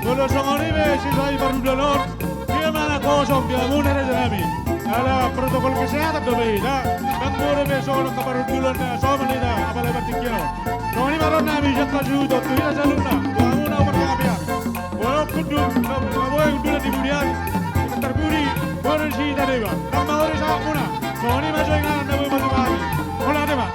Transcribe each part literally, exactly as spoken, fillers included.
Molo songon i pe sisai parhundulon on, dia ma na kosong di hamuna raja nami. Ala protokol kesehatan dope i da. Ndang boi be songon angka parhundulon na somal i da, apala i partingkian on. Songon i ma ro nami sian hasuhuton tu hita saluhutna, tu hamuna umarhangap i. Molo hundul, na boi hundulan di pudi an, tingkat tarpudi, boru si hita deba. Ndang mauri sahat muna. Songon i ma songon i na boi masumahi. Mauliate ma.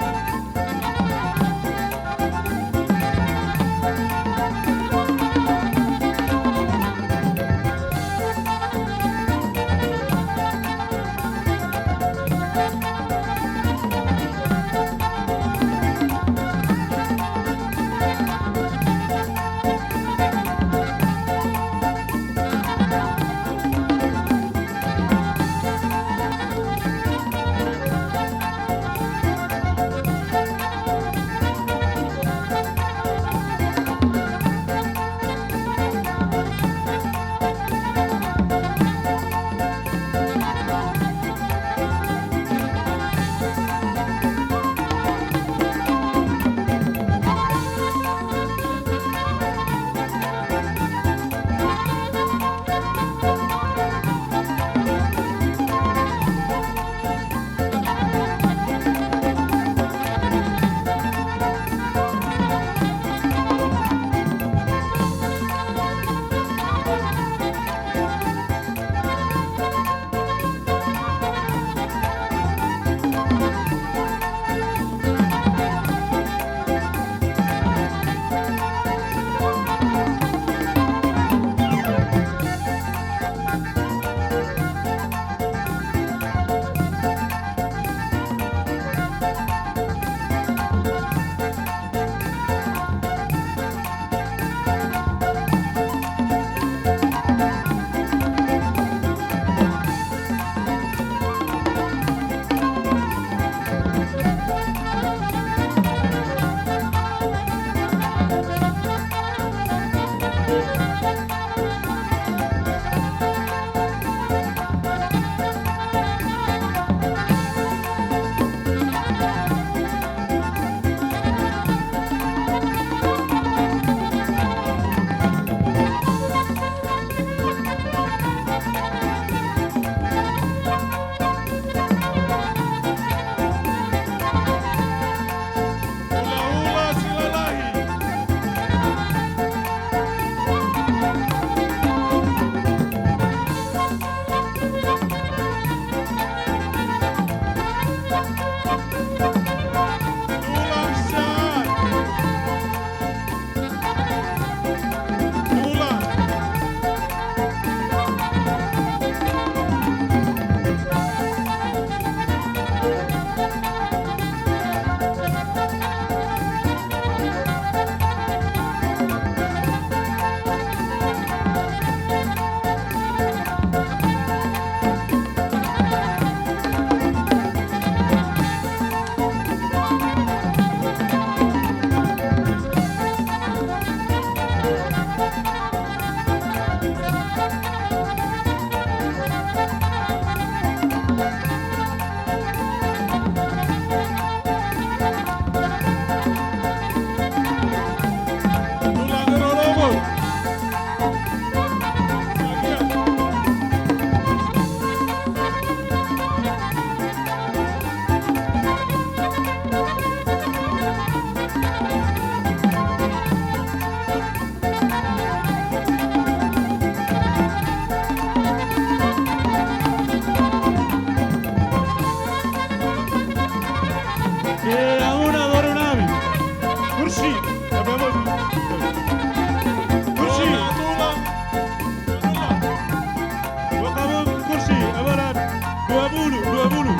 Ia, hamuna boru nami. Kursi. Kursi. Dua kamu kursi, abalan dua puluh, dua puluh.